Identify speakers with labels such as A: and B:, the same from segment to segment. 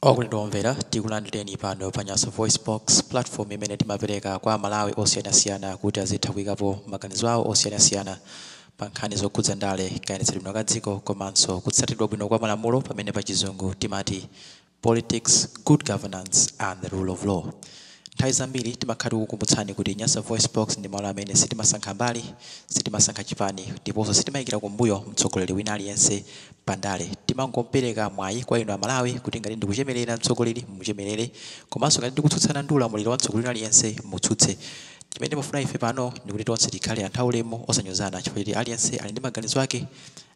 A: Okondedwa omvera, tikulandireni pano pa Nyasa Voice Box, platform imene timapereka kwa Amalawi osiyanasiyana kuti azitha kuyikapo maganizo awo osiyanasiyana pa nkhani zokhudza ndale, kayendetsedwe bwino ka dziko komanso kutsatidwa bwino kwa malamulo, pamene pa Chizungu timati politics, good governance and the rule of law. Nthawi zambiri timakhala tikukumbutsani kuti Nyasa Voice Box ndi malo amene sitimasankha mbali, sitimasankha chipani ndiponso sitimayikira kumbuyo mtsogoleri wina aliyense pa ndale. Timangopereka mwayi kwa inu Amalawi kuti ngati ndikuchemerera mtsogoleri, mumuchemerere, komanso ngati ndikutsutsana ndi ulamuliro wa mtsogoleri wina aliyense, mutsutse. Chimene timafuna ife pano ndikuti tonse tikhale anthu aulemu, osanyozana, chifukwa choti aliyense ali ndi maganizo ake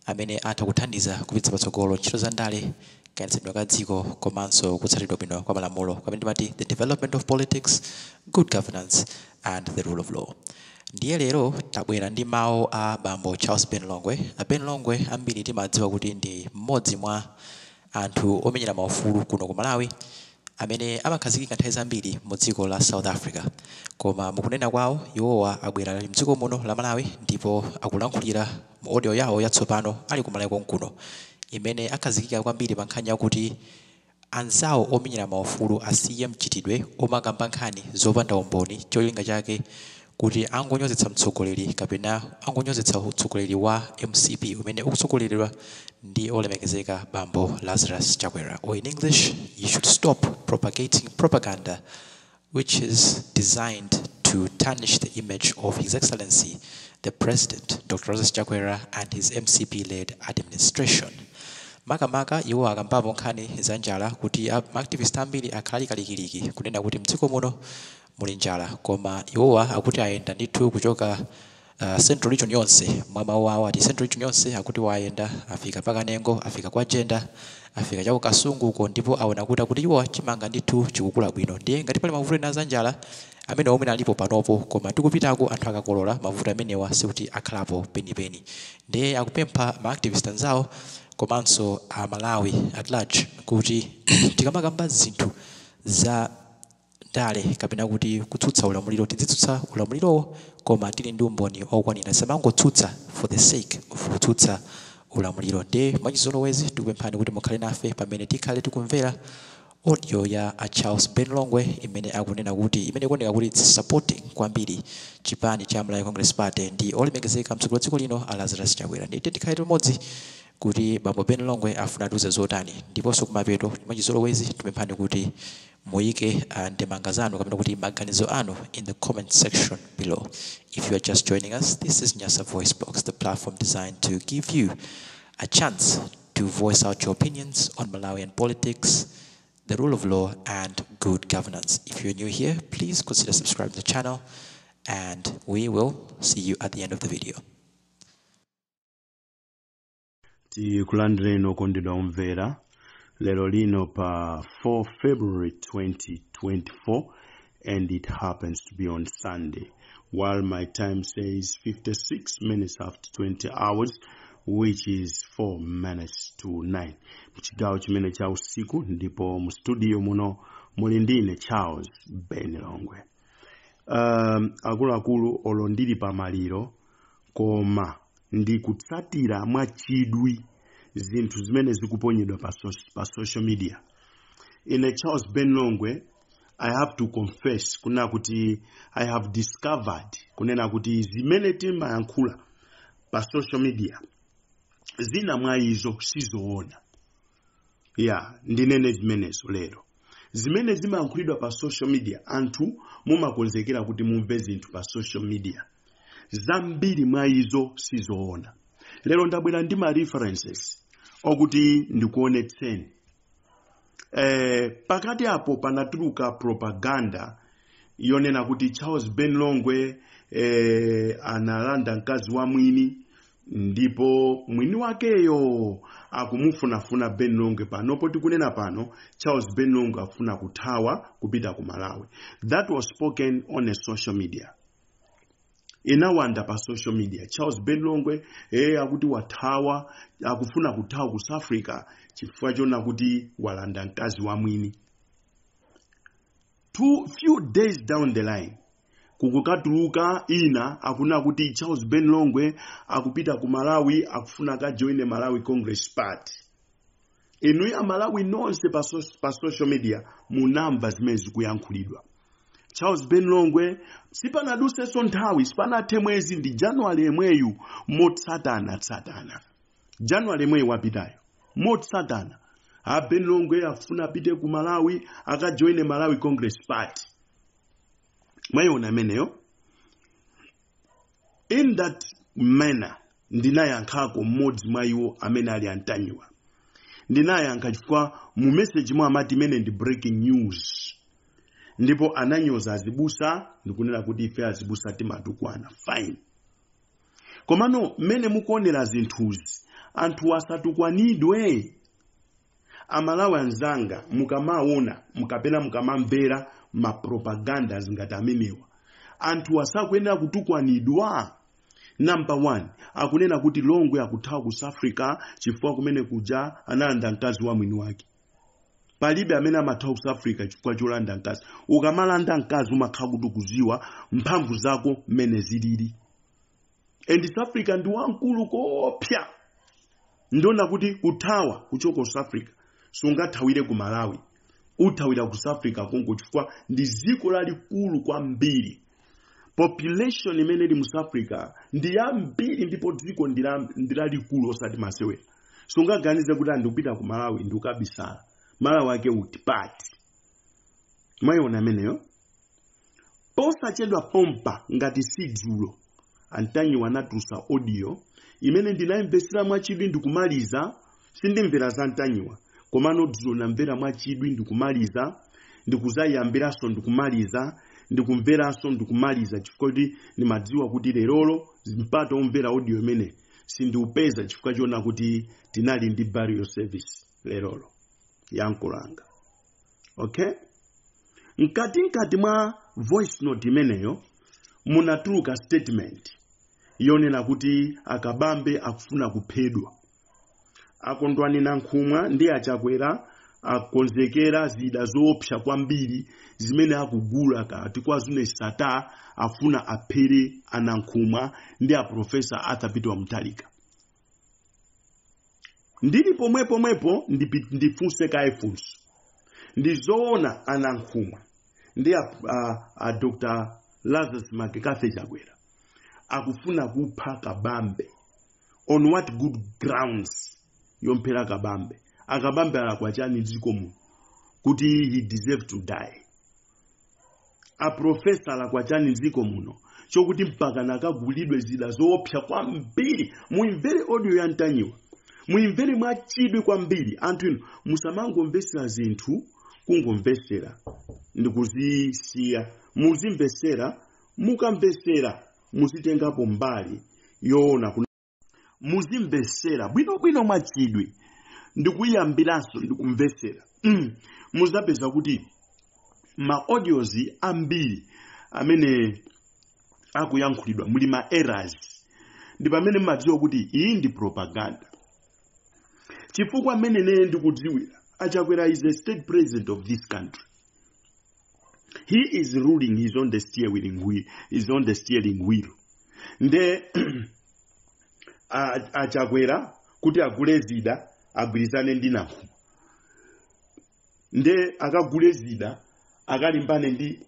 A: amene atha kuthandiza kupititsa patsogolo ntchito za ndale, kayendetsedwe ka dziko komanso kutsatidwa bwino kwa malamulo, pamene timati the development of politics, good governance and the rule of law. Ndiye lero tabwera ndi mawu a bambo Charles Ben Longwe. A Ben Longwe ambiri timadziwa kuti ndi mmodzi mwa anthu omenyera maufulu kuno ku Malawi amene amakhazikika nthawi zambiri mu dziko la South Africa. Koma mukunena kwawo, iwowa abwera ali mdziko muno la Malawi ndipo akulankhulira mu audio yawo yatsopano ali ku Malawi konkuno, imene akhazikika kwambiri pa nkhani yakuti anzawo omenyera maufulu asiye mchitidwe omakamba nkhani zopanda umboni, cholinga chake kuti angonyozetsa mtsogoleri kapena angonyozetsa utsogoleri wa MCP umene ukutsogoleredwa ndi olemekezeka bambo Lazarus Chakwera. Or in English, you should stop propagating propaganda which is designed to tarnish the image of His Excellency the President Dr. Lazarus Chakwera and his MCP-led administration. Makamaka iwo akambapo nkhani za njala, kuti ma activist ambiri akhala kalikiliki kunena kuti mdziko muno muli njala, koma iwowa akuti ayenda ndithu kuchoka Central Region yonse. Mwa mawu awo ati Central Region yonse akuti wayenda, afika pakanengo, afika kwa Jenda, afika chaku Kasungu uko, ndipo aona kuti akuti iwowa chimanga ndithu chikukula bwino. Ndiye ngati pali mavuto ena za njala, amene omwe alipo panopo, koma tikupitako anthu akakolola, mavuto amenewa sikuti akhalapo penipeni. Ndiye akupempha ma activist anzawo komanso a Malawi at large kuti tikamakamba zinthu za ndale kapena kuti kutsutsa ulamuliro, tizitsutsa ulamulirowo koma tili ndi umboni okwanira, tisamangotsutsa for the sake of kutsutsa ulamuliro. Ndiye mwachizolowezi tikupemphani kuti mukhale nafe pamene tikhale tikumvera audio ya a Charles Ben Longwe imene akunena kuti, imene ikuoneka kuti it's supporting kwambiri chipani cha Malawi Congress Party ndi olemekezeka mtsogoleri wa dziko lino a Lazarus Chakwera. Ndiye tikhale limodzi kuti bambo Ben Longwe afuna atiuze zotani. Ndiponso kumapeto, mwachizolowezi, tikupemphani kuti muyike ndemanga zanu kapena kuti maganizo anu in the comment section below. If you are just joining us, this is Nyasa Voice Box, the platform designed to give you a chance to voice out your opinions on Malawian politics, the rule of law and good governance. If you're new here, please consider subscribing to the channel, and we will see you at the end of the video.
B: Tikulandireni okondedwa omvera lero lino pa 4 February 2024, and it happens to be on Sunday, while my time says 56 minutes after 20 hours, which is 4 minutes to 9, mchigawo chimene cha usiku. Ndipo mu studio muno muli ndine Charles Ben Longwe. Akuluakulu, olo ndili pamaliro, koma ndikutsatira mwachidwi zinthu zimene zikuponyedwa pa social media. Ine Charles Ben Longwe, I have to confess kunena kuti I have discovered kunena kuti zimene timayankhula pa social media, zina mwa izo sizoona. Ya, ndinene zimenezo lero. Zimene zimayankhulidwa pa social media, anthu mumakonzekera kuti mumve zinthu pa social media, zambiri mwa izo sizoona. Lero ndabwera ndi ma references okuti ndikuonetseni. Pakati apo panatuluka propaganda yonena kuti Charles Ben Longwe analanda mkazi wa mwini, ndipo mwini wakeyo akumufunafuna Ben Longwe. Panopo tikunena pano, Charles Ben Longwe afuna kuthawa kupita ku Malawi. That was spoken on a social media, inawanda pa social media. Charles Ben Longwe akuti wathawa, akufuna kuthawa ku South Africa chifukwa chona kuti walanda mkazi wa mwini. Two few days down the line, kukukatuluka ina akunena kuti Charles Ben Longwe akupita ku Malawi, akufuna akajoine Malawi Congress Party. Inu Amalawi nonse pa social media munamva zimene zikuyankhulidwa. Charles Ben Longwe, sipanadusenso nthawi, sipanathe mwezi, ndi Januwale yemweyu motsatana tsatana, Januwale yemweyu wapitayo motsatana, a Ben Longwe afuna apite ku Malawi, akajoine Malawi Congress Party. Mwayiona ameneyo? In that manner, ndinayankhako mmodzi mwa iwo amene ali Antanyiwa. Ndinayankha chifukwa mu message mwa amati imene ndi breaking news, ndipo ananyoza azibusa ndikunena kuti ife azibusa timatukwana. Fine, komano mmene mukuonera zinthuzi, anthu asatukwanidwe. Amalawi anzanga, mukamaona mukapena mukamamvera mapropagandas ngati amenewa, anthu asakuyenera kutukwanidwa. Number one, akunena kuti Longwe akuthawa ku South Africa chifukwa kumene kuja analanda mkazi wa mwini wake. Palibe amene amathawa ku South Africa chifukwa cholanda mkazi. Ukamalanda mkazi, umakhala kuti ukuziwa mphamvu zako mmene zilili, and South Africa ndi wamkulu kopya. Ndona kuti kuthawa kuchoka ku South Africa, sungathawire ku Malawi, uthawira ku South Africa konko, chifukwa ndi dziko lalikulu kwambiri. Population imene ili mu South Africa ndi yambiri, ndipo dziko ndi lalikulu osati masewera. Sungaganize kuti andikupita ku Malawi ndikukabisala. Malawi ake uti pati? Mwayiona ameneyo? Posachedwa pompa, ngati si dzulo, Antanyiwa anatulutsa audio imene ndinayimvesera mwachidwi ndikumaliza. Sindimvera za Antanyiwa, komano dzulo ndamvera mwachidwi ndikumaliza, ndikuzayambiranso ndikumaliza, ndikumveranso ndikumaliza, chifukwa kuti ndimadziwa kuti lerolo mpata omvera audio imene sindiupeza, chifukwa chiona kuti tinali ndi burial service lerolo yankulanga. Okay, mkatikati mwa voice note imeneyo munatuluka statement yonena kuti Akabambe akufuna kuphedwa, Akondwani Nankhumwa ndi Achakwera akonzekera zida zoopsa kwambiri zimene akugula kati kwa zune sata, afuna aphere Anankhumwa ndi Aprofesa Arthur Peter Mutharika. Ndili pomwepomwepo, ndifunse kaye funso: ndizoona Anankhumwa ndi a Dr Lazarus McCarthy Chakwera akufuna kupha Kabambe? On what good grounds yomphera Kabambe? Akabambe alakwa chani dziko muno kuti he deserve to die? Aprofesa alakwa chani dziko muno chokuti mpaka nakagulidwe zida zoopsa kwambiri? Muimvere audio ya Ntanyiwa, muimvere mwachidwi kwambiri. Anthu inu musamangomvesera zinthu kungomvesera ndikuzisiya. Muzimvesera, mukamvesera muzitengapo mbali yoona. Muzimvesera bwinobwino mwachidwi, ndikuyambiranso ndikumvesera, muzapeza kuti ma audios ambiri amene akuyankhulidwa muli ma errors. Ndi pamene mmadziwa kuti iyi ndi propaganda, chifukwa amene neye ndikudziwira, Achakwera is the state president of this country. He is ruling, he's on the steering wheel, he's on the steering wheel. Nde Achakwera kuti agule zida, agwirizane ndi Nankhumwa, nde akagule zida akalimbane ndi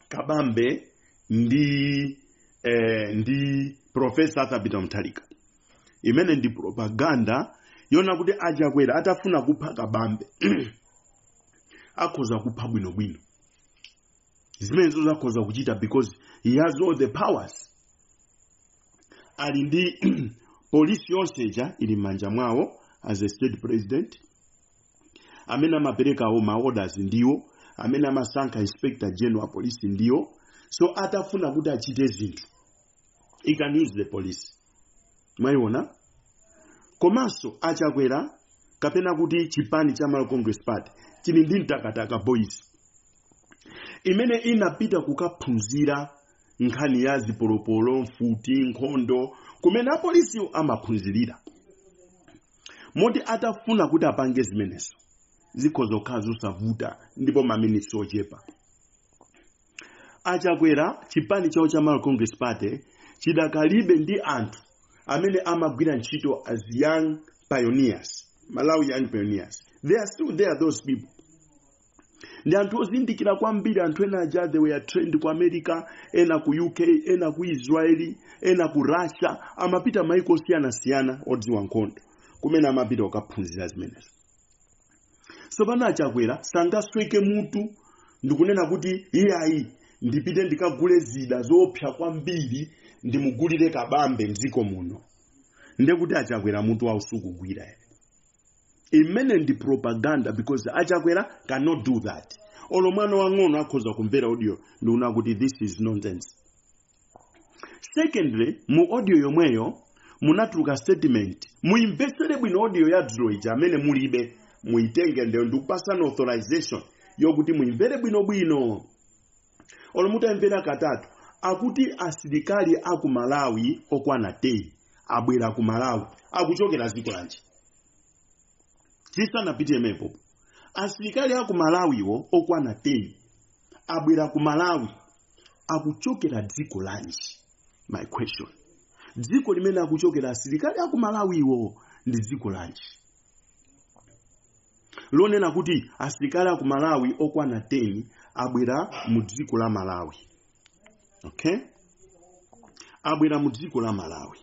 B: Kabambe ndi Profesa Arthur Peter Mutharika. Imene ndi propaganda yona kuti Achakwera atafuna kupha Kabambe akhoza kupha bwinobwino. Zimenezo zakhoza kuchita because he has all the powers. Ali ndi polisi yonse ija ili m'manja mwawo as a state president. Amene amaperekawo ma orders ndiwo amene amasankha inspector general wa polisi ndiwo. So atafuna kuti achite zinthu, he can use the police. Mwayiona? Komanso Achakwera, kapena kuti chipani cha Malawi Congress Party, chili ndi Mtakataka Boys imene inapita kukaphunzira nkhani ya zipolopolo, mfuti, nkhondo, kumene apolisiwo amaphunzirira, moti atafuna kuti apange zimenezo zikhoza kukhala zosavuta ndipo maminitsi ochepa. Achakwera, chipani chawo cha Malawi Congress Party chidakalibe ndi anthu amene amagwira ntchito as young pioneers. Malawi Young Pioneers, they are still there. Those people ndi anthu ozindikira kwambiri. Anthu ena aja, they were trained ku America, ena ku UK, ena ku Israeli, ena ku Russia. Amapita maiko osiyanasiyana odziwa nkhondo kumene amapita kukaphunzira zimenezo. So pano Achakwera sangasweke mutu ndikunena kuti, "Iyayi, ndipite ndikagule zida zoopsa kwambiri, ndimugulire Kabambe mdziko muno." Ndekuti Achakwera mutu wawo sukugwira. Imene ndi propaganda, because Achakwera cannot do that. Olo mwana wang'ono akhoza kumvera audio ndikuona kuti this is nonsense. Secondly, mu audio yomweyo munatuluka statement. Muimvesere bwino audio ya dzulo ija. Amene mulibe, muitenge. Ndeyo ndikupasani authorization yokuti muimvere bwinobwino. Olo mutayimvera katatu, akuti asilikali aku Malawi okwana 10 abwera ku Malawi. Akuchokera dziko lanji? Tisanapite mepo, asilikali aku Malawiwo okwana 10 abwera ku Malawi, akuchokera dziko lanji? My question, dziko limene akuchokera asilikali aku Malawiwo ndi dziko lanji lonena kuti asilikali aku Malawi okwana 10 abwera mu dziko la Malawi? Okay, abwera mu dziko la Malawi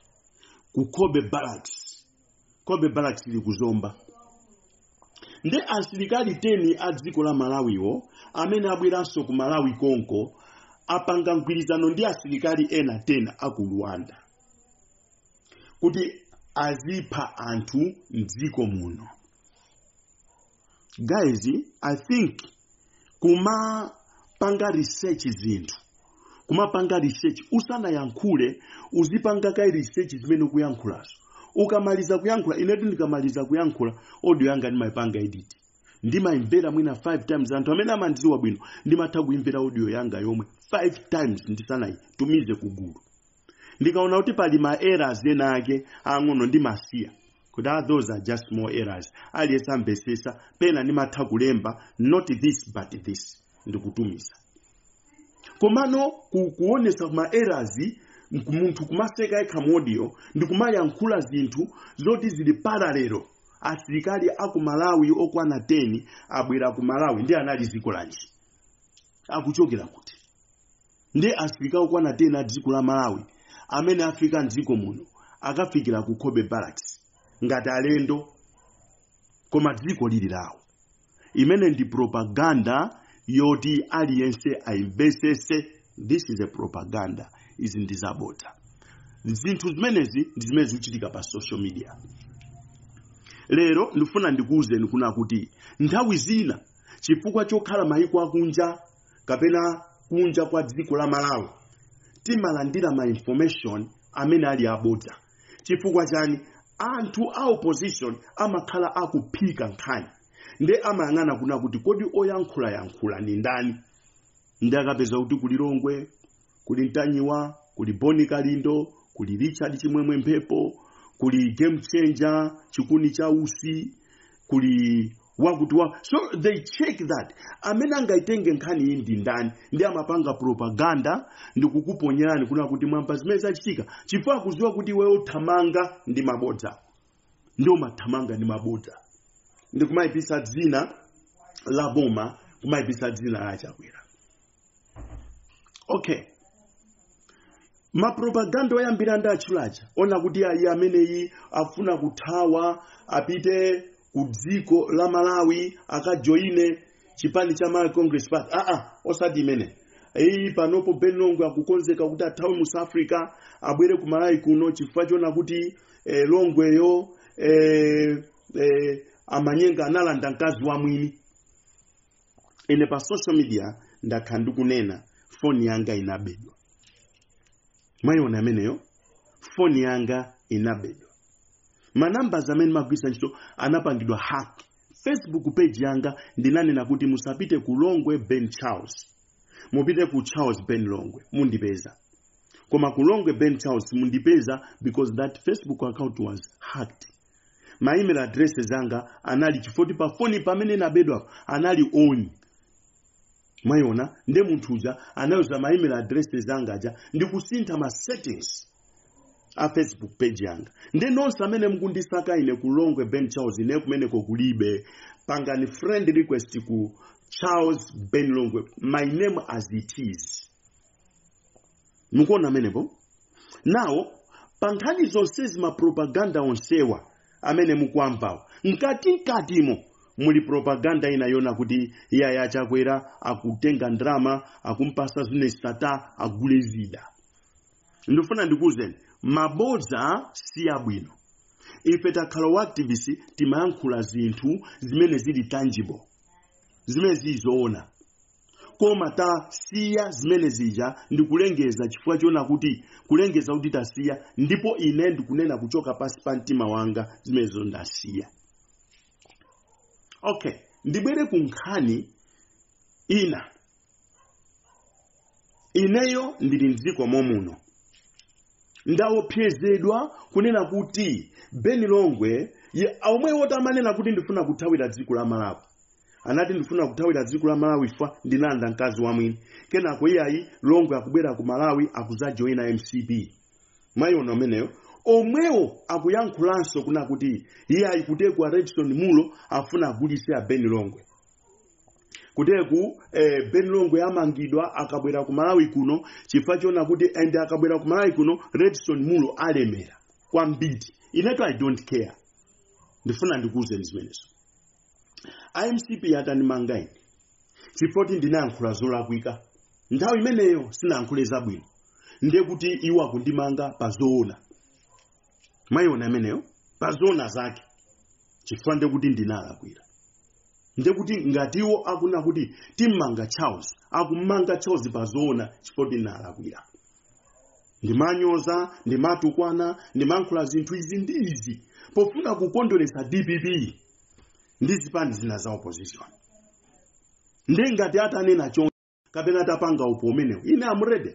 B: ku Kobe Barracks. Kobe Barracks ili kuzomba. Ndi asilikali 10 a dziko la Malawiwo amene abweranso ku Malawi konko, apanga mgwirizano ndi asilikali ena 10 aku Rwanda kuti azipha anthu mdziko muno. Guys, I think kumapanga research zinthu, kumapanga research usanayankhule, uzipanga kai research zimene ukuyankhulazo. Ukamaliza kuyankhula, inetu ndikamaliza kuyankhula, audio yanga ndimayipanga edit, ndimayimvera mwina 5 times. Anthu amene amandidziwa bwino, ndimatha kuimvera audio yanga yomwe 5 times ndisanayitumize kugulu. Ndikaona kuti pali ma errors ena ake ang'ono, ndimasiya kuti, "Ah, those are just small errors, aliyense amvesesa." Pena ndimatha kulemba, "Not this but this," ndikutumiza. Komano kuonesa ma errors, munthu kumaseka yekha mu audio ndikumayankhula zinthu zoti zili parallel. Asilikali aku Malawi okwana 10 abwera ku Malawi, ndi anali dziko lanji? Akuchokera kuti? Ndi asilikali okwana 10 a dziko la Malawi amene afika mdziko muno, akafikira ku Kobe Barracks ngati alendo, koma dziko lili lawo. Imene ndi propaganda yoti aliyense ayimvesese. This is a propaganda. Izi ndi zabodza. Zinthu zimenezi ndi zimene zikuchitika pa social media lero. Ndifuna ndikuwuzeni kuna kuti nthawi zina, chifukwa chokhala mayiko akunja kapena kunja kwa dziko la Malawi, timalandira ma information amene ali abodza. Chifukwa chani? Anthu a opposition amakhala akuphika nkhani, nde amayang'ana kuna kuti, kodi oyankhula yankhula ni ndani? Ndi akapeza kuti kuli Longwe, kuli Mtanyiwa, kuli Boni Kalindo, kuli Richard Chimwemwe Mphepo, kuli Game Changer Chikuni cha Usi, kuli wakuti wa, so they check that amene angaitenge nkhani iyi ndi ndani, ndi amapanga propaganda ndikukuponyerani kuna kuti mwamva zimene zachitika, chifukwa akudziwa kuti iweyo uthamanga ndi mabodza, ndi umathamanga ndi mabodza ndi kumayipisa dzina la boma, kumayipisa dzina la Chakwera. Okay, mapropaganda oyambira ndi atchulacha ona kuti ayi, ameneyi afuna kuthawa apite ku dziko la Malawi akajoyine chipani cha Malawi Congress Party. Aa, osati imene iyi. Panopo Ben Longwe akukonzeka kuti athawe mu South Africa, abwere ku Malawi kuno, chifukwa chona kuti Longweyo amanyenga, analanda mkazi wa mwini. Ine pa social media ndakhala ndikunena, foni yanga inabedwa. Mwayiona ameneyo? Foni yanga inabedwa, manambers amene magwisa ntchito anapangidwa hack. Facebook page yanga ndinanena kuti musapite ku Longwe Ben Charles, mupite ku Charles Ben Longwe mundipeza, koma ku Longwe Ben Charles mundipeza, because that Facebook account was hacked. Ma email addresses anga anali chifoti pa foni pamene inabedwa anali on. Mwayiona? Nde munthu uja anayuza ma email addresses anga aja ndikusintha ma settings. A Facebook page yanga, ndi nonse amene mukundisaka ine ku Longwe Ben Charles, ine kumeneko kulibe. Pangani friend request ku Charles Ben Longwe, my name as it is. Mukuona amenepo? Nawo pa nkhani zonsezi, mapropaganda onsewa amene mukuamvawo, mkatikatimo muli propaganda ina yona kuti iye aChakwera akutenga ndalama, akumpasa zine sata agule zida. Ndifuna ndikuwuzeni, mabodza si abwino. Ife takhala wa activist, timayankhula zinthu zimene zili tangible, zimene zili zoona, koma tasiya zimene zija ndikulengeza chifukwa chiona kuti kulengeza kuti tasiya. Ndipo ine ndikunena kuchoka pasi pa mtima wanga, zimenezo ndasiya. Okay, ndibwere ku nkhani ina. Ineyo ndili mdziko momuno, ndaopsezedwa kunena kuti Ben Longwe omwe woti amanena kuti ndifuna kuthawira dziko la Malawi, anati ndifuna kuthawira dziko la Malawi fa ndinalanda mkazi wamwini. Kenako iyayi, Longwe akubwera ku Malawi, akuzajoyina MCP. Mwayiona ameneyo? Omwewo akuyankhulanso kuna kuti iyayi, kuteku a Redson Mulo afuna agulise a Ben Longwe, kuteku Ben Longwe amangidwa akabwera ku Malawi kuno, chifukwa chiona kuti and akabwera ku Malawi kuno Redson Mulo alemera kwambiri. Ineto I don't care. Ndifuna ndikuwuzeni zimenezo. IMCP atandimanga ine chifukwa kuti ndinayankhula zolakwika nthawi imeneyo, sinayankhule zabwino, ndiye kuti iwo akundimanga pa zoona. Mwayiona imeneyo? Pa zoona zake, chifukwa ndiye kuti ndinalakwira. Ndiye kuti ngati iwo akuna kuti timmanga Charles, akummanga Charles pa zoona, chifukwa kuti ndinalakwira, ndimanyoza, ndimatukwana, ndimankhula zinthu izi ndi izi pofuna kukondweretsa DPP ndi zipani zina za opposition. Ndiye ngati atanena choncho kapena atapanga upo umenewo, ine am ready,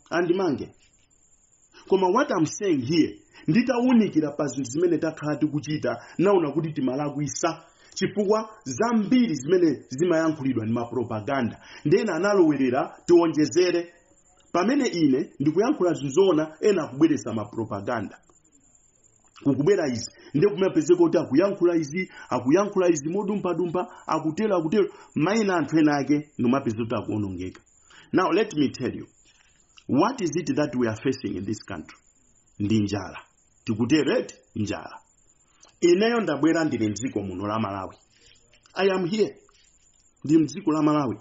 B: andimange. Koma what I'm saying here, nditawunikira pa zinthu zimene takhala tikuchita, naona kuti timalakwisa, chifukwa zambiri zimene zimayankhulidwa ndi mapropaganda, ndena analowerera tionjezere. Pamene ine ndikuyankhula zinthu, ena akubweretsa mapropaganda, kukubwera izi, ndiye kumapezeka kuti akuyankhula izi, akuyankhula izi modumphadumpha, akutero, akutero, mayina anthu ena ake nomapeza kuti akuonongeka. Now let me tell you, what is it that we are facing in this country? Ndi njala. Tikutero eti? Njala. Ineyo ndabwera, ndili mdziko muno la Malawi. I am here, ndi mdziko la Malawi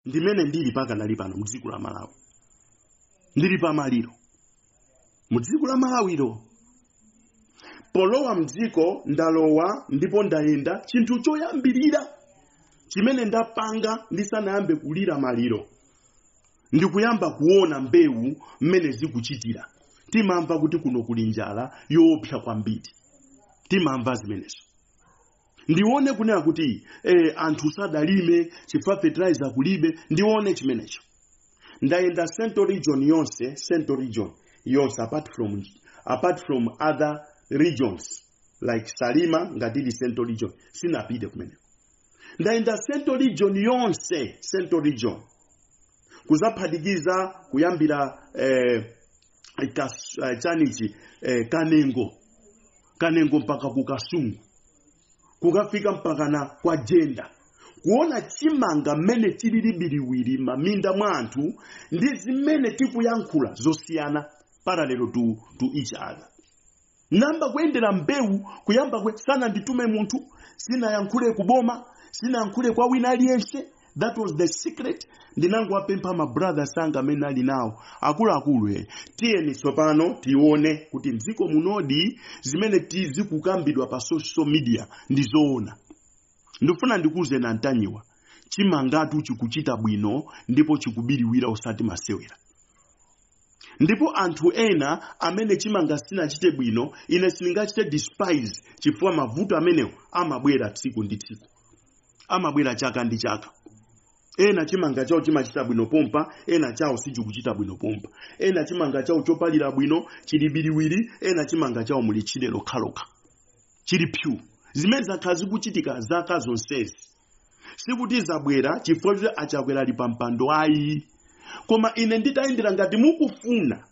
B: ndimene ndili pakanali pano. Mdziko la Malawi ndili pamaliro. Mudziko la Malawiro, polowa mdziko ndalowa ndipo ndayenda. Chinthu choyambirira chimene ndapanga ndisanayambe kulira maliro, ndikuyamba kuona mbewu mmene zikuchitira. Timamva kuti kuno kuli njala yoopsa kwambiri, timamva zimenezo. Ndione kunena kuti anthu sadalime chifukwa fertilizer kulibe. Ndione chimenecho. Ndayenda Central Region yonse, Central Region yonse, apart from other regions like Salima. Ngati ili Central Region, sinapite kumeneko. Ndayenda Central Region yonse, Central Region kuzaphatikiza kuyambira chanichi, Kanengo, Kanengo mpaka ku Kasungu, kukafika mpaka na kwa Jenda, kuona chimanga mmene chilili biriwiri maminda mwa anthu ndi zimene tikuyankhula zosiyana, parallel to each other. Namba kuyendera mbewu kuyamba kwe sana nditume munthu, sinayankhule kuboma, sinayankhule kwa wina aliyense. That was the secret. Ndinangowapempha ma brothers anga amene ali nawo akuluakulu, tiyeni tsopano tione kuti mdziko munodi zimene tizikukambidwa pa social media ndi zoona. Ndifuna ndikuze na Ntanyiwa, chimangatu chikuchita bwino ndipo chikubiriwira, osati masewera. Ndipo anthu ena amene chimanga sinachite bwino, ine sindingachite despise, chifukwa mavuto amenewo amabwera tsiku ndi tsiku, amabwera chaka ndi chaka. Ena chimanga chawo chimachita bwino pompa, ena chawo sichikuchita bwino pompa. Ena chimanga chawo chopalira bwino chili biriwiri, ena chimanga chawo muli chile lokhalokha, chili pyu. Zimene zakhala zikuchitika zaka zonsezi, sikuti zabwera chifukwa choti aChakwera ali pa mpando, ayi. Koma ine nditayendera, ngati mukufuna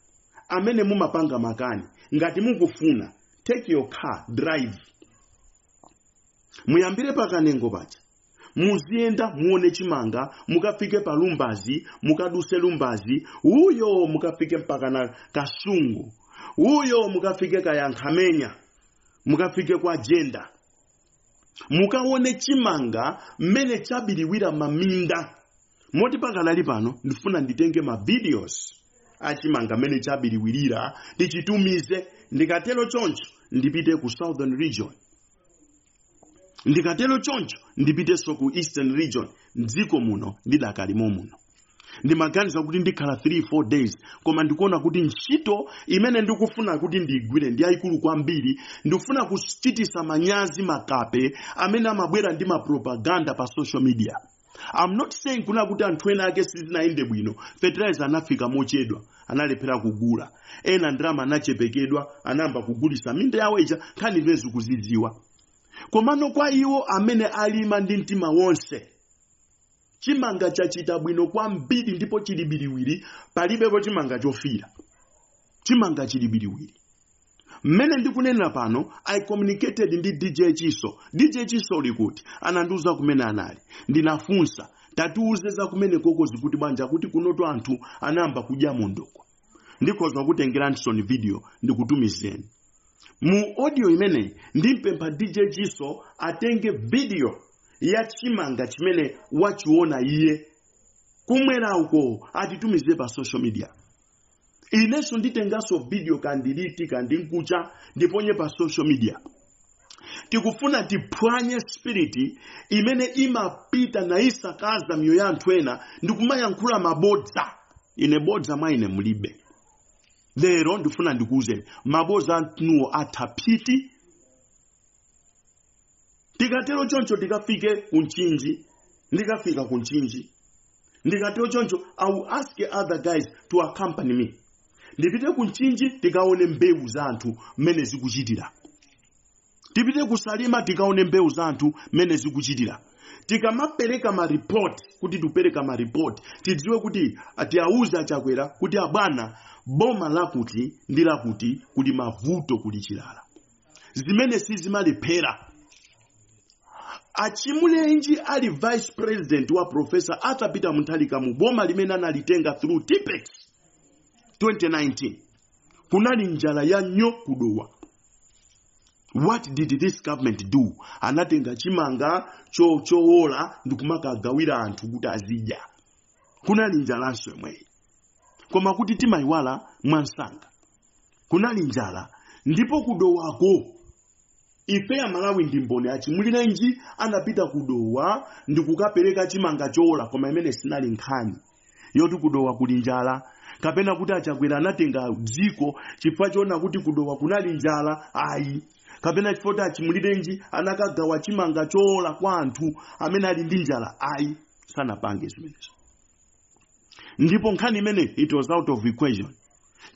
B: Amene mumapanga makani, ngati mukufuna, take your car, drive, muyambire pakanengo paja, muziyenda, muone chimanga, mukafike pa Lumbazi, mukaduse Lumbazi uyo, mukafike mpaka na Kasungu uyo, mukafike Kayankhamenya, mukafike kwa Jenda, mukaone chimanga mmene chabiriwira maminda. Moti pakanali pano ndifuna nditenge ma videos achimanga mmene chabiriwirira, ndichitumize. Ndikatero choncho ndipite ku Southern Region, ndikatero choncho ndipitenso ku Eastern Region. Mdziko muno ndidakalimo muno, ndimaganiza kuti ndikhala 3 4 days, koma ndikuona kuti ntchito imene ndikufuna kuti ndigwire ndi yayikulu kwambiri. Ndikufuna kuchitisa manyazi makape amene amabwera ndi mapropaganda pa social media. I'm not saying kuna kuti anthu ena ake sizinayende bwino. Fertilizer anafika mochedwa, analephera kugula. Ena ndalama anachepekedwa, anayamba kugulisa minda yawo ija. Nkhani imene zikuzidziwa. Komano kwa iwo amene alima ndi mtima wonse, chimanga chachita bwino kwambiri ndipo chili biriwiri. Palibepo chimanga chofira, chimanga chili biriwiri. Mmene ndikunenera pano, I communicated ndi DJ Chiso. "DJ Chiso, uli kuti?" Anandiuza kumene anali. Ndinafunsa, "Tatiuze za kumene koko zikuti bwanja?" Kuti kunoto anthu anayamba kudya mondokwa. Ndikhoza kutengeranso video ndikutumizeni mu audio imeneyi. Ndimpempha DJ Chiso atenge video ya chimanga chimene wachiona iye kumwera uko, atitumize pa social media. Inenso nditenganso video kandiliti kandinkucha, ndiponye pa social media. Tikufuna tiphwanye spirit imene imapita naisakaza miyoyo ya anthu ena ndikumayankhula mabodza. Ine bodza mwa ine mulibe. Lero ndifuna ndikuwuzeni, mabodza anuwo atha phiti. Tikatero choncho tikafike kunchinji, ndikafika kunchinji. Ndikatero choncho, I will ask other guys to accompany me, ndipite kunchinji tikaone mbewu za anthu mmene zikuchitira. Tipite kusalima tikaone mbewu za anthu mmene zikuchitira. Tikamapereka maripoti, kuti tipereka maripoti, tidziwe kuti tiauze achakwera kuti, "Abwana, boma lakuti ndi lakuti kuli mavuto, kuli chilala." Zimene sizimalephera. Achimulenji ali vice president wa Professor Arthur Peter Mutharika mu boma limene analitenga through Tipex 2019, kunali njala ya nyo kudowa. What did this government do? Anatenga chimanga chowola ndikumakagawira anthu kuti azidya. Kunali njalanso yomweyi, koma kuti timayiwala mwansanga. Kunali njala ndipo kudowako ife Amalawi ndi mboni. Achimulirenji anapita kudowa ndikukapereka chimanga chowola, koma imene sinali nkhani yoti kudowa kuli njala kapena kuti achakwera anatenga dziko chifukwa choona kuti kudowa kunali njala, ayi, kapena chifukwa kuti Achimulirenji anakagawa chimanga chowola kwa anthu amene ali ndi njala, ayi, sanapange zimenezo. Ndipo nkhani imene it was out of equation,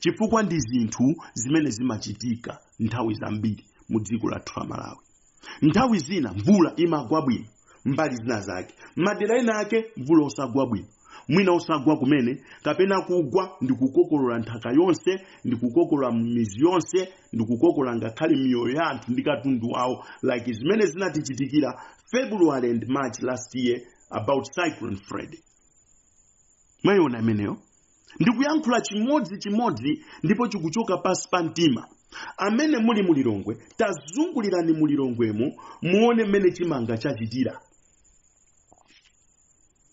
B: chifukwa ndi zinthu zimene zimachitika nthawi zambiri mu dziko lathu la Malawi. Nthawi zina mvula imagwa bwino mbali zina zake, madera ena ake mvula osagwa bwino, mwina osagwa kumene, kapena kugwa ndikukokolola nthaka yonse, ndikukokolola mizi yonse, ndikukokolola ngakhale miyoyo ya anthu ndi katundu wawo, like zimene zinatichitikira February and March last year about Cyclone Freddy. Mwayiona imeneyo? Ndikuyankhula chimodzi chimodzi ndipo chikuchoka pasi pa mtima. Amene muli mulilongwe, tazungulirani mulilongwemo, muone mmene chimanga chachitira.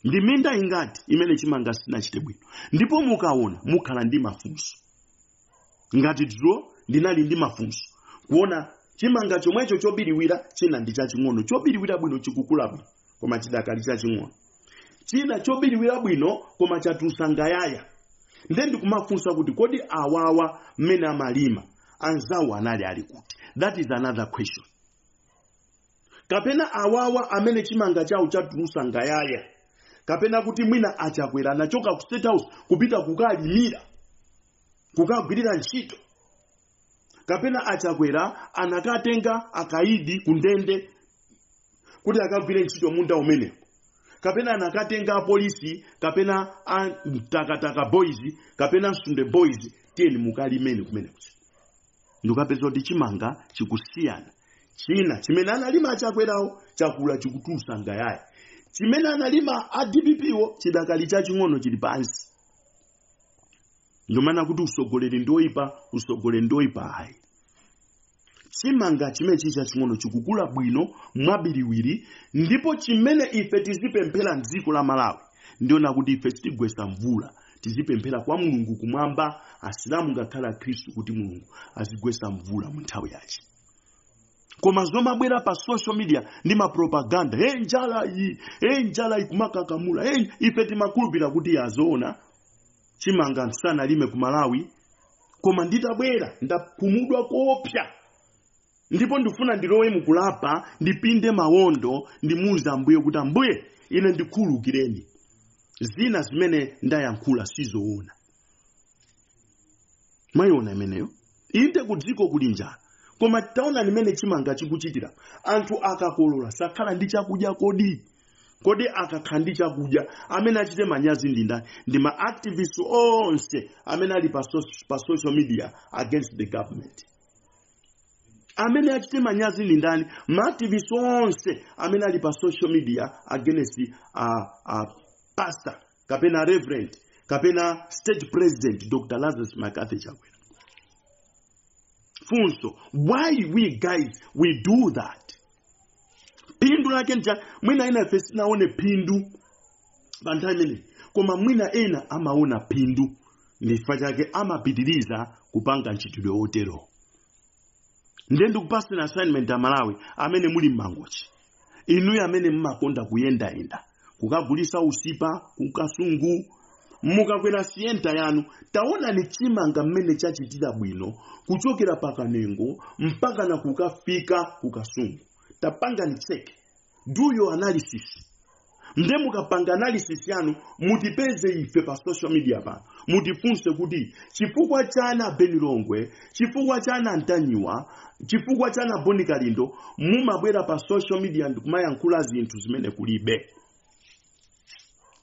B: Ndi minda ingati imene chimanga sinachite bwino? Ndipo mukaona mukhala ndi mafunso. Ngati dzulo ndinali ndi mafunso kuona chimanga chomwecho chobiriwira, china ndi chaching'ono chobiriwira bwino, chikukula bwino koma chidakali chaching'ono, china chobiriwira bwino koma chatulusa ngayaya. Nde ndikumafunsa kuti, kodi awawa mmene amalima anzawo anali ali kuti? That is another question. Kapena awawa amene chimanga chawo chatulusa ngayaya, kapena kuti mwina achakwera anachoka ku State House kupita kukalimira, kukagwirira ntchito, kapena achakwera anakatenga akaidi ku ndende kuti akagwire ntchito munda umenewo, kapena anakatenga apolisi, kapena a Mtakataka Boys, kapena Msunde Boys. Tiyeni mukalimeni kumene kucha, ndikapeza kuti chimanga chikusiyana. China chimene analima achakwerawo chakula, chikutulusa ngayaye. Chimene analima a DPP wo chidakali chaching'ono, chili pansi. Ndomana kuti usogoleri ndoyipa, usogoleri ndoyipa ayi. Chimanga chimene chili chaching'ono chikukula bwino mwabiriwiri. Ndipo chimene ife tizipemphera mdziko la Malawi, ndiona kuti ife sitigwesa mvula, tizipemphera kwa Mulungu kumwamba, Asilamu ngakhale Akhristu, kuti Mulungu azigwesa mvula mu nthawi yache. Koma zomabwera pa social media ndi mapropaganda, hey, njala iyi, hey, njala iyi, kumakakamula, hey, ife timakhulupirira kuti yazoona chimanga nsanalime ku Malawi. Koma nditabwera ndakhumudwa koopsa, ndipo ndifuna ndilowe mukulapa, ndipinde mawondo, ndimuuze Ambuye kuti, "Ambuye, ine ndikhululukireni, zina zimene ndayankhula sizoona." Mwayiona imeneyo? Inde, ku dziko kuli njala, koma taona limene chimanga chikuchitira. Anthu akakolola sakhala ndi chakudya kodi? Kodi akakhala ndi chakudya, amene achite manyazi ndi ndani? Ndi ma activists onse amene ali pa social media against the government. Amene achite manyazi ndi ndani? Ma activists onse amene ali pa social media against pastor kapena reverend kapena state president Dr Lazarus McCarthy Chakwera. Funso, why we guys we do that? Phindu lake nja? Mwina ena ife sinaone phindu pa nthawi imeneyi, koma mwina ena amaona phindu, ndichifukwa chake amapitiriza kupanga mchitidwe wotero. Ndiye ndikupaseni assignment, Amalawi amene muli mmangochi, inuyo amene mmakonda kuyendayenda kukagulisa usipa kukasungu, mukakwera Sienta yanu, taonani chimanga mmene chachitira bwino kuchokera pakanengo mpaka na kukafika kukasungu. Tapangani check, do your analysis. Nde mukapanga analysis yanu, mutipeze ife pa social media pano, mutifunse kuti chifukwa chana Beni Longwe, chifukwa chana Ntanyiwa, chifukwa chana Boni Kalindo mumabwera pa social media ndikumayankhula zinthu zimene kulibe.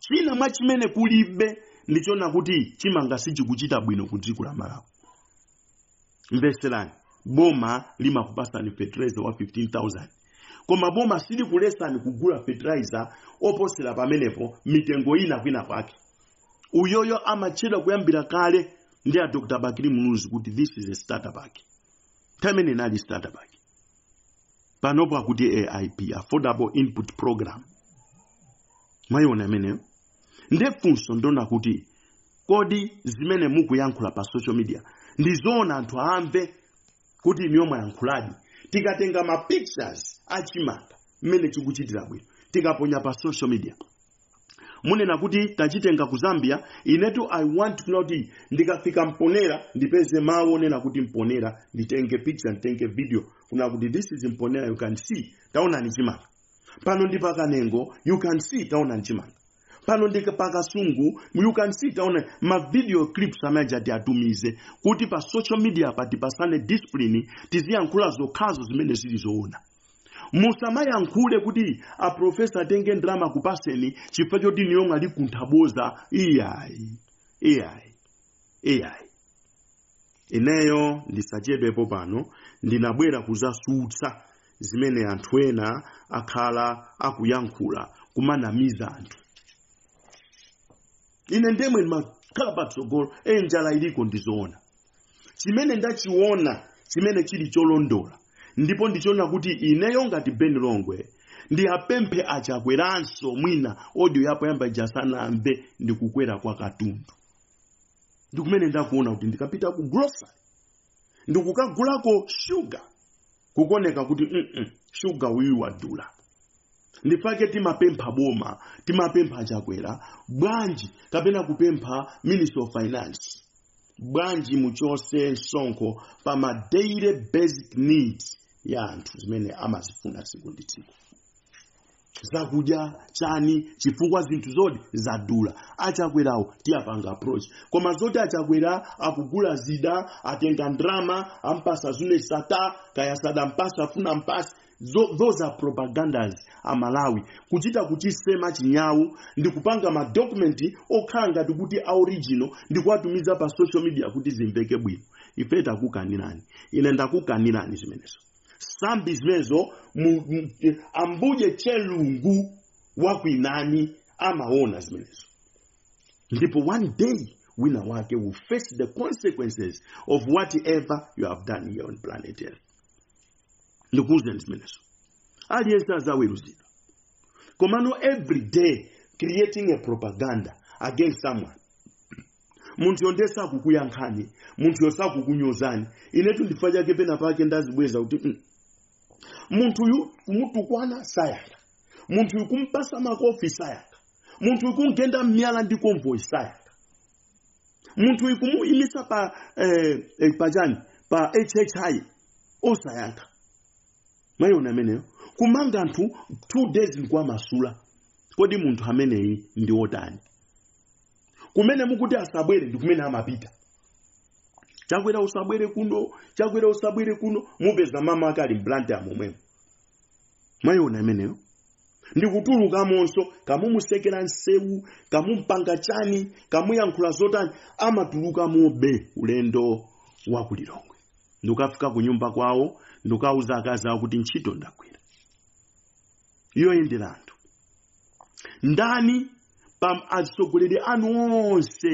B: China mwa chimene kulibe ndichona kuti chimanga sichikuchita bwino ku dziko la Malawi. Mveserani, boma limakupasani fertilizer wa 15,000, koma boma silikulesani kugula fertilizer oposera pamenepo mitengo ina kwina kwake. Uyoyo amatchedwa kuyambira kale ndi a Dr Bakili Muluzi kuti this is a starter pack. Nthawi imene inali starter pack, panopo akuti AIP, Affordable Input Program. Mwayiona imeneyo? Nde funso ndona kuti kodi zimene mukuyankhula pa social media ndizoona? Anthu amve kuti iniyo mwayankhuladi. Tikatenga ma pictures achimanga mmene chikuchitira bwino, tikaponya pa social media, munena kuti tachitenga ku Zambia. Inetu I want to know kuti ndikafika Mponera ndipeze mawu onena kuti Mponera, nditenge picture, nditenge video kuna kuti this is Mponera, you can see, taonani chimanga. Pano ndi pakanengo, you can see, taonani chimanga. Pano ndi pakasungu, you can see, taona ma video clips amene ati atumize kuti pa social media pa tipasane discipline, tiziyankhula zokhazo zimene zili zoona. Musamayankhule kuti aprofesa atenge ndalama kupaseni chifukwa choti niyo mwalikunthaboza. Iyayi, iyayi, iyayi. Ineyo ndisachedwepo pano, ndinabwera kuzasutsa zimene anthu ena akhala akuyankhula kumanamiza anthu. Ine ndemwe ndimakhala patsogolo. E, njala iliko, ndizoona. Chimene ndachiona chimene chili cholondola, ndipo ndichiona kuti ineyo ngati Ben Longwe ndiyapemphe achakweranso, mwina audio yapo yamba ijasanamve, ndikukwera kwa katundu. Ndikumene ndakuona kuti ndikapita ku grocery ndikukagulako shuga, kukoneka kuti shuga uyu wadula. Ndifake timapempha boma, timapempha Chakwera bwanji, kapena kupempha Minister of Finance bwanji, muchose msonkho pa ma daily basic needs ya anthu zimene amazifuna tsiku ndi tsiku, zakudya chani, chifukwa zinthu zoti zadula. Achakwerawo tiyapanga approach, koma zoti achakwera akugula zida, atenga ndrama ampasa zune sata kaya sadampasa afuna mpasi. Those are propagandas. Amalawi kuchita kuchisema chinyawu ndi kupanga ma document okhala ngati kuti a original ndi kuwatumiza pa social media kuti zimveke bwino. Ife takukanirani, ine ndakukanirani zimenezo, sambi zimenezo. Ambuje chelungu wakwinani amaona zimenezo, ndipo one day wina wake will face the consequences of whatever you have done here on planet Earth. Ndikuwuzeni zimenezo, aliyense azaweruzidwa. Komano every day creating a propaganda against someone, munthu yonde sakukuyankhani, munthu yosakukunyozani. Inetu ndifukwa chake pena pake ndazibweza kuti munthuyu kumutukwana sayankha, munthuyu kumpasa makofi sayankha, munthuyu kumgenda mmiyala ndi convoy sayankha, munthuyu kumuyimisa pa pachani pa HHI osayankha. Mwayiona ameneyo? Kumanga anthu 2 days ndikuwamasula. Kodi munthu ameneyi ndi wotani? Kumene mukuti asabwere ndi kumene amapita. "Chakwera usabwere kuno, Chakwera usabwere kuno." Mupeza mama ake ali mBlantyre momwemo. Mwayiona ameneyo? Ndikutulukamonso, kamumusekera nsewu, kamumpanga chani, kamuyankhula zotani, amatuluka mobe ulendo wa kuLilongwe, ndikukafika ku nyumba kwawo, ndikukauza akazi awo kuti ntchito ndagwira yoyendera anthu. Ndani pa atsogoleri anu onse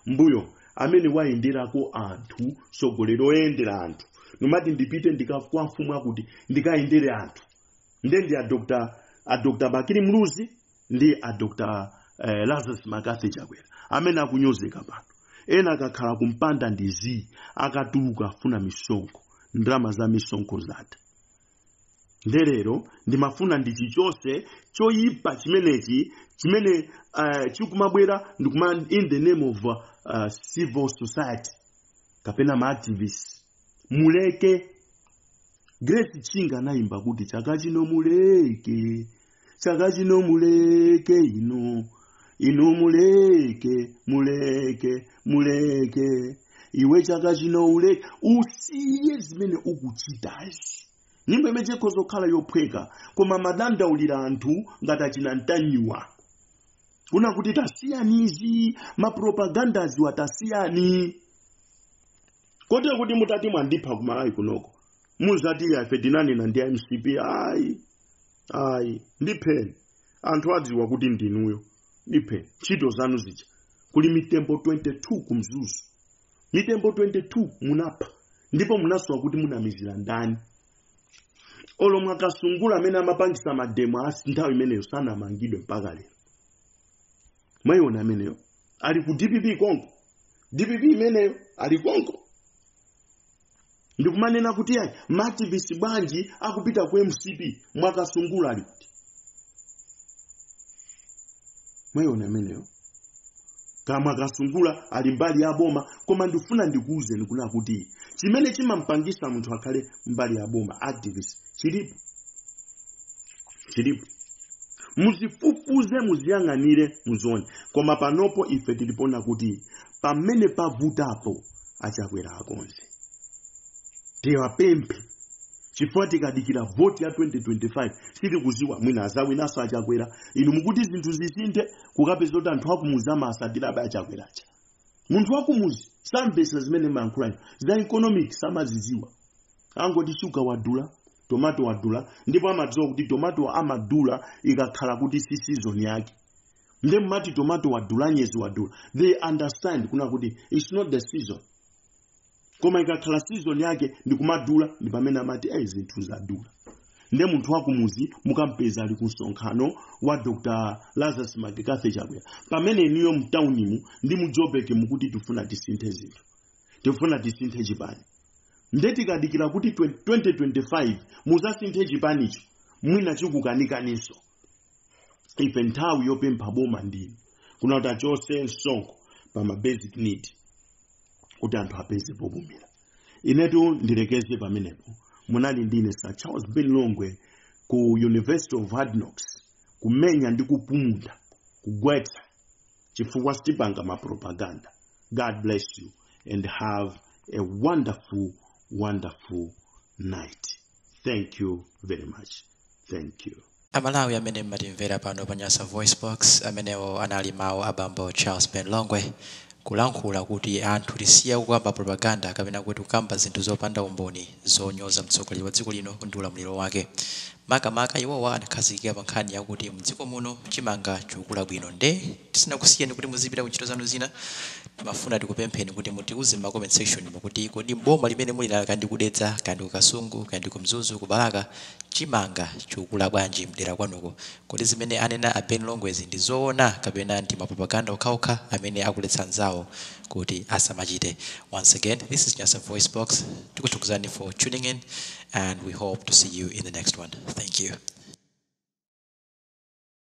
B: mbuyo amene wayenderako anthu? Tsogoleri oyendera anthu, nomati ndipite ndikakwa mfumu akuti ndikayendere anthu, nde ndi a Dr Bakili Muluzi ndi a Dr Lazarus McCarthy Chakwera amene akunyozeka pano. Ena akakhala kumpanda ndi zii, akatuluka afuna misonkho, ndalama za misonkho zatha. Ndelero ndimafuna ndichichose choyipa chimenechi chimene chikumabwera ndikuma in the name of civil society kapena ma activists. Muleke. Grace Chinga anayimba kuti chaka chino muleke, chaka chino muleke, inu inu muleke, muleke, muleke iwe, chaka chino uleke, usiye zimene ukuchitazi. Nyimbo imene ikhoza kukhala yophweka, koma madandaulira anthu ngati achina Ntanyiwa kuna kuti tasiyanizi ma propagandas wa, tasiyani. Kotero kuti mutati mwandipha kuMalawi kunoko, muzati ife tinanena ndi MCP. Ayi, ayi, ndipheni, anthu adziwa kuti ndinuyo. Ndipheni, ntchito zanu zija. Kuli mitembo 22 kuMzuzu, mitembo 22 munapha, ndipo munasowa kuti munamizira ndani. Olo mwakasungula amene amapangisa ma demo asi nthawi imeneyo sanamangidwe mpaka lero. Mwayiona ameneyo? Ali ku DPP konko, DPP imeneyo ali konko. Ndikumanena kuti yayi, ma activist bwanji akupita ku MCP? Mwakasungula ali kuti? Mwayiona ameneyo? Kamwe akasungula ali mbali ya boma. Koma ndifuna ndikuwuzeni kuna kuti chimene chimampangisa munthu akhale mbali ya boma, activist, chilipo, chilipo. Muzifufuze, muziyang'anire, muzione. Koma panopo ife tilipona kuti pamene pavutapo aChakwera akonze, tiwapemphe, chifukwa tikadikira voti ya 2025 sitikuziwa mwina azawinaso aChakwera. Inu mukuti zinthu zisinthe, kukapeza kuti anthu akumuzi amasatirabe aChakweracha. Munthu wakumuzi samvesa zimene mayankhulayo za economic, samaziziwa. Angoti shuga wadula, tomato wadula, ndipo amadziwa kuti tomato amadula ikakhala kuti si season yake. Nde mmati tomato wadula, nyezi wadula, they understand kuna kuti it's not the season. Koma ikakhala season yake ndikumadula, ndi pamene amati ei, zinthu zadula. Nde munthu wakumuzi mukampeza ali ku msonkhano wa Dr Lazarus McCarthy Chakwera, pamene iniyo mtaunimu ndi muJobek mukuti tifuna tisinthe zinthu, tifuna tisinthe chipani. Nde tikadikira kuti 2025 muzasinthe chipanicho, mwina chikukanikaninso. Ife nthawi yopempha boma ndinu kuna kuti achose msonkho pa ma basic need kuti anthu apeze popumira. Inetu ndilekeze pamenepo. Munali ndine Sir Charles Ben Longwe ku University of Hard Knocks, kumenya ndi kupumula, kugwetsa, chifukwa sitipanga ma propaganda. God bless you and have a wonderful, wonderful night. Thank you very much. Thank you.
A: Amalawi amene mmatimvera pano pa Nyasa Voice Box, amenewo anali mawu a bambo Charles Ben Longwe kulankhula kuti anthu tisiya kukamba propaganda kapena kuti kukamba zinthu zopanda umboni zonyoza mtsogoleri wa dziko lino ndi ulamuliro wake. Makamaka iwowa anakhazikika pa nkhani yakuti mdziko muno chimanga chikukula bwino. Nde tisanakusiyeni kuti muzipita ku ntchito zanu zina, timafuna tikupempheni kuti mutiuze m'ma comment section kuti kodi boma limene muli nalo, kandi ku Dedza, kandi ku Kasungu, kandi ku Mzuzu, ku Balaka, chimanga chikukula bwanji mdera kwanuko? Kodi zimene anena a Ben Longwezi ndi zoona kapena ndi mapropaganda okhaokha amene akuletsa anzawo kuti asamachite? Once again, this is Nyasa Voice Box. Tikuthokozani for tuning in and we hope to see you in the next one. Thank you.